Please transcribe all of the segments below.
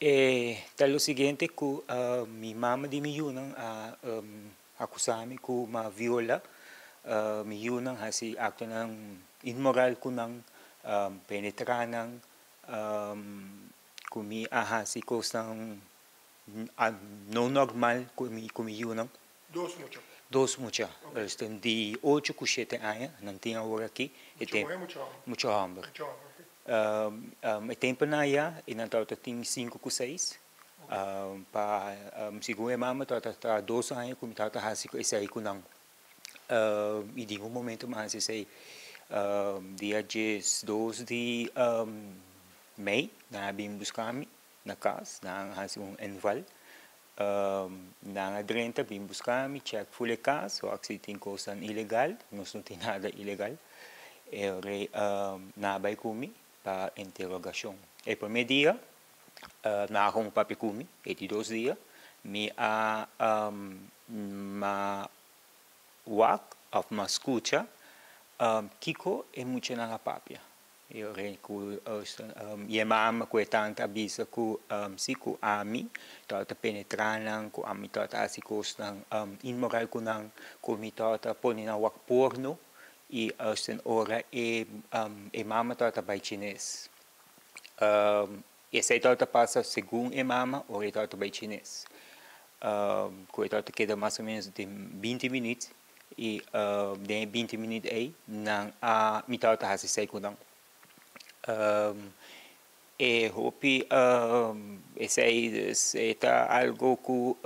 E ta lo siguiente ku mi mama di mi yunan a akusá mi ku mi a viola mi yunan, hasi aktonan inmoral ku nan, penetrá nan, ku mi a hasi kosnan no normal ku mi yunan. Dos mucha. Dos mucha. Di ocho ku shete aña nan tin awor aki. Mucha muhé, mucha hòmber? Mucha hòmber. Mucha hòmber, ok. E tempunan aya e nan tabata tin sinku ku seis. Pa segun e mama tabata ta dos aña ku mi tabata hasi esei ku nan. I den un momento mi a hasi esei dia 12 di mei nan a bin buska mi na kas, nan a hasi un inval. Nan a drenta bin buska mi, chèk ful e kas, wak si tin kosnan ilegal, nos no tin nada ilegal. E ora ei nan a bai ku mi pa interogashon. E promé dia nan a hon papia ku mi, e di dos dia mi a wak òf mi a skucha kiko e muchanan a papia. E ora ku e mama ku e tanta a bisa ku si ku ami tabata penetrá nan, ku ami tabata hasi kosnan inmoral ku nan, ku mi tabata pone nan wak porno i ora e mama tabata bai chines. Esei tabata pasa segun e mama ora e tabata bai chines, ku e tabata keda mas o menos den 20 minüt. I den e 20 minüt ei nan a mi tabata hasi esei ku nan. E hopi esei dus e ta algo ku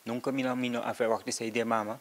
nunka mi no mi no a verwacht esei di e mama.